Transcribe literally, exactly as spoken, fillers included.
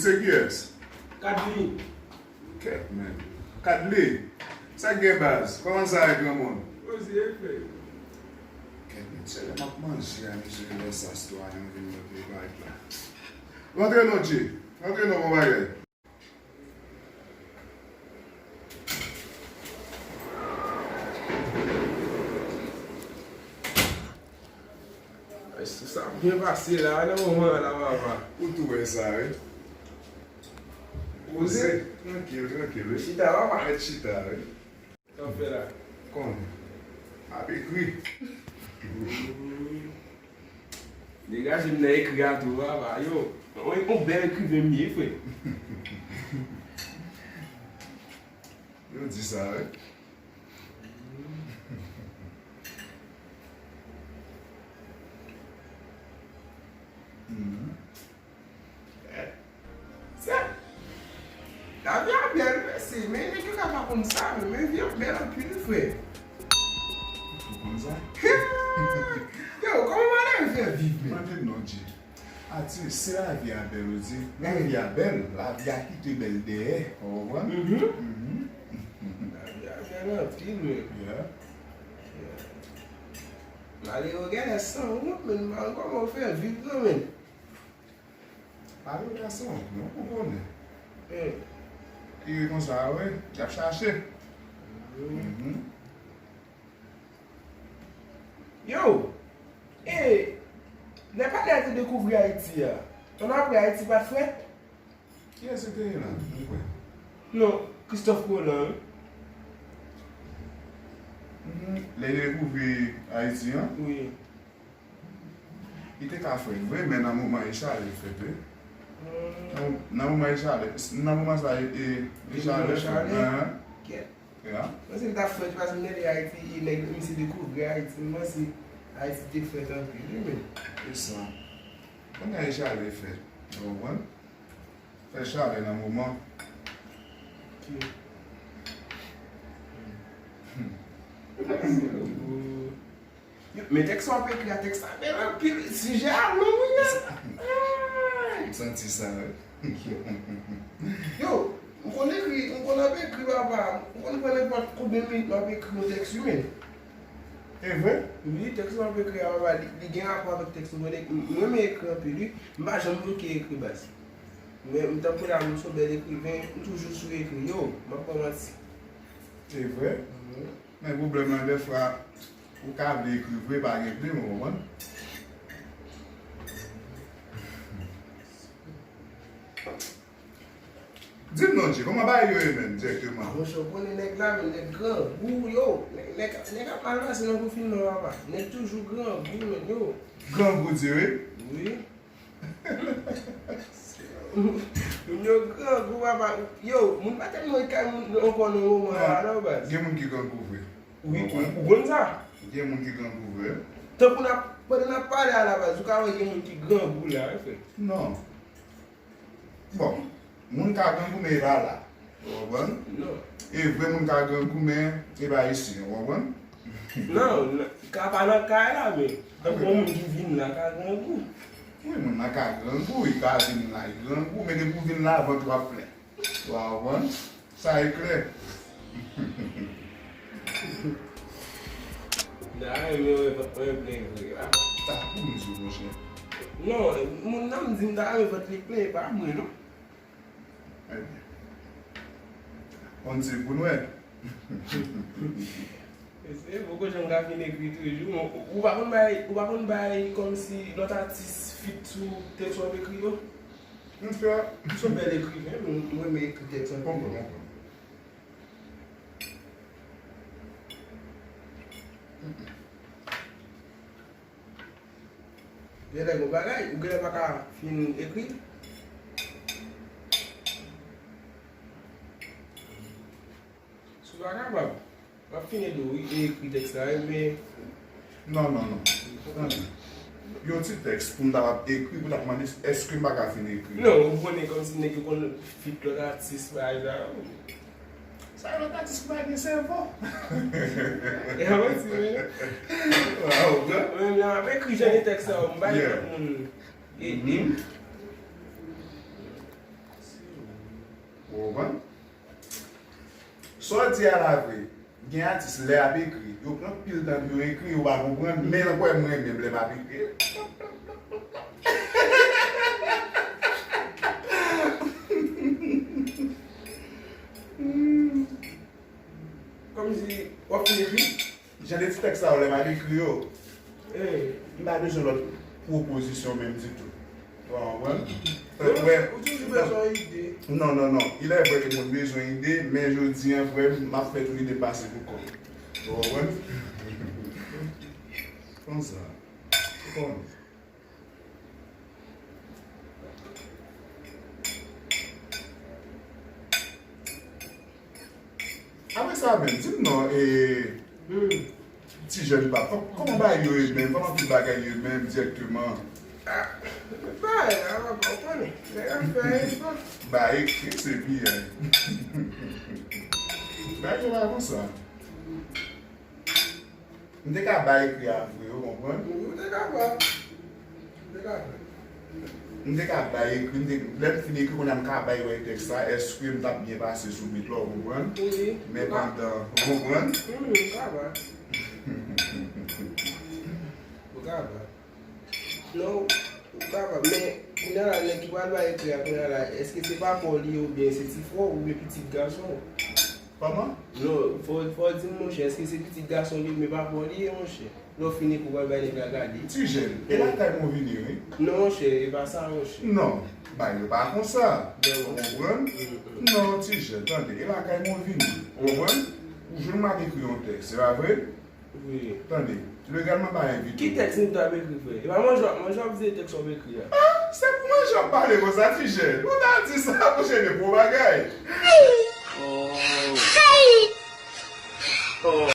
Se kiyès? Kadly. Kèt, men. Kadly, sa k gen baz? Kòman sa ye, granmoun? Poze, frè. Kèt, men, se lè m ap manje a, mesye, lè sa sitwayen vin mete bag la. Rantre non, Dje. Rantre non, bon bagay. Ay, sou sa ap byen pase la, nan moman an la, papa. Ou tou wè sa, wi. Poze. Poze. Trankil, trankil, wi. Chita, papa. Mèt chita, wi. Sa w ap fè la? Konnen. M ap ekri. Degaje m nan ekri a tou, papa. Yo, yon, yon bèl ekriven m ye, frè. Yo di sa, wi. Mhm. Sa, lavi a bèl, mesye, men nèg yo ka pa konn sa, men, men vi a bèl anpil, frè. Ou konn sa? Yo, kòman malere fè viv, men? Mande non, Dje. Ati, se lavi a bèl, ou di. Lavi a bèl, lavi a kite bèl dèyè, ou konprann? Mhm. Mhm. Lavi a bèl anpil, men. Yeah. Yeah. Malere genlè sanwont, men, m pa konn kòman yo fè viv, non, men. Pale w gason, non, ou konnen. Hmm. Li konsa, wi, y ap chache. Mhm. Yo! E, lè pale a te dekouvri Ayiti a, ann apre Ayiti pa t frèt? Kiyès ki te ye la? Mwen kwè. Non, Christophe Colomb, wi. Mhm. Lè li dekouvri Ayiti an? Wi. Li te ka frèt vre, men nan moman Echalè fèt, wi. Nan, nan moman Echalè, nan moman sa, e, e, Echalè fèt. Echalè? Ahan. Kèt. Ya. Mwen se li ta frèt, paske m tande Ayiti, e nèg, misye dekouvri Ayiti, m panse Ayiti te frèt anpil, wi, men. Se sa. Kounye a Echalè fèt, ou konprann? Fè chalè nan moman. Ok. Yo, men tèks w ap ekri a, tèks la bèl anpil. Sijè a long, wi, la. Ay! M santi sa, wi. Yo, m konn ekri, m konn ap ekri, papa. M konn pran nenpòt konbyen minit m ap ekri yon tèks, wi, men. E vre? Wi, tèks m ap ekri a, papa, li, li gen rapò avèk tèks m konn ekri. M renmen ekri anpil, wi. M pa janm bloke ekri, baz. Men, m tankou la, m se yon bèl ekriven, m toujou sou ekri. Yo, m ap pa manti. Se vre? Mhm. Men pwoblèm nan, dèfwa, ou ka vle ekri vre, pa gen plim, ou konprann? Di m non, Dje, kòman bagay yo ye menm, dirèkteman? Monchè, ou konnen nèg la, men nèg grangou, yo. Nèg, nèg, nèg ap mal pase nan konfinman, papa. Nèg toujou grangou, men, yo. Grangou, di wi? Wi. Moun yo grangou, papa. Yo, moun pa tèlman wè kay moun ankò nan moman sa, non, baz. Gen moun ki grangou vre. Wi, ou, ou konn sa? Gen moun ki grangou vre. Tankou n ap, pandan n ap pale a la, baz, ou ka wè gen moun ki grangou la, wi, frè. Non. Bon, moun ka grangou, men e pa la. Ou konprann? Non. E vre moun ka grangou, men e pa isi, ou konprann? Non, non, ka pa nan kay la, men. Tankou yon moun ki vin la ka grangou. Wi, moun nan ka grangou, li ka vin la, li grangou, men depi w vin la, vant ou ap plen. Ou konprann? Sa e klè. M ta renmen wè vant mwen plen vre, papa. Sa pou m di w, monchè. Non, moun nan m di m ta renmen vant li plen, e pa mwen, non. Ebyen, on ti kou nwè. Mesye, poko janm ka fin ekri toujou. Ou, ou pa konn bay, ou pa konn bay kòmsi lòt atis fit sou tèks w ap ekri yo? M fè. M se yon bèl ekriven, m, m renmen ekri tèks anpil. Konprann, konprann. Genlè gon bagay, ou genlè pa ka fin ekri. Si w pa kapab, w ap fin ede w, wi, e ekri tèks la, wi, men. Non, non, non. Tande. Yon ti tèks pou m ta ap ekri, pou w t ap mande èske m pa ka fin ekri. Non, ou konnen kòmsi nèg yo konn fit lòt atis, bagay sa yo. Sa lòt atis ki pa gen sèvo. E a manti, wi. Waw, bro. Mwen menm la, m ap ekri jan de tèks sa yo, m bay lòt moun. E, e. Mhm. Ou konprann? Sa w di a la vre. Gen atis, lè y ap ekri, yo pran pil tan pou yo ekri, yo pa konprann, men nan kwè mwen menm, lè m ap ekri. Kòmsi w ap fin ekri? Jan de ti tèks sa yo, lè m ap ekri yo, m pa bezwen lòt pwopozisyon menm ditou. Ou konprann? Ou toujou bezwen ide. Non, non, non. Il est vrai ke moun bezwen ide, men jodi a, frè m, m ap fè tout ide m pase pou kò m. Ou konprann? Konsa. Ou konprann? Apre sa menm, di m non, e, ti jèn pa, kò-, kòman bagay yo ye menm? Kòman tout bagay yo ye menm dirèkteman? Bay, a, ou konnen, nèg ap fè efò. Bay, ekri se pi, bay yo la konsa. M te ka bay ekri a vre, ou konprann? Wi, ou te kapab. Ou te kapab. M te ka bay ekri, m te, lè m fin ekri, kounye a m ka bay wè tèks la, èske m t ap byen pase sou bit la, ou konprann? Wi. Men pandan, ou konprann? Wi, ou kapab. Ou kapab. Non, ou kapab, men kounye a la, nèg ki pral bay ekri a, kounye a la, èske se pa pa w li ye oubyen se ti frè w oubyen pitit gason w? Kòman? Non, fò, fò w di m, monchè, èske se pitit gason w li ye, men pa pa w li ye, monchè? Lè w fin ekri, w pral bay nèg la gade. Ti jèn, e lakay mwen w vini, wi. Non, monchè, e pa sa, monchè. Non, bagay yo pa konsa. Ou konprann? Non, ti jèn, tande, e lakay mwen w vini. Ou konprann? Ou jwenn m ap ekri yon tèks, se pa vre? Wi. Tande, legalman pa envite w. Ki tèks m t ap ekri, frè? E pa manje w ap, manje w ap vide tèks w ap ekri a. Ah, se pou manje w ap pale konsa, ti jèn. Ou ta di sa, monchè, de gwo bagay. Oh.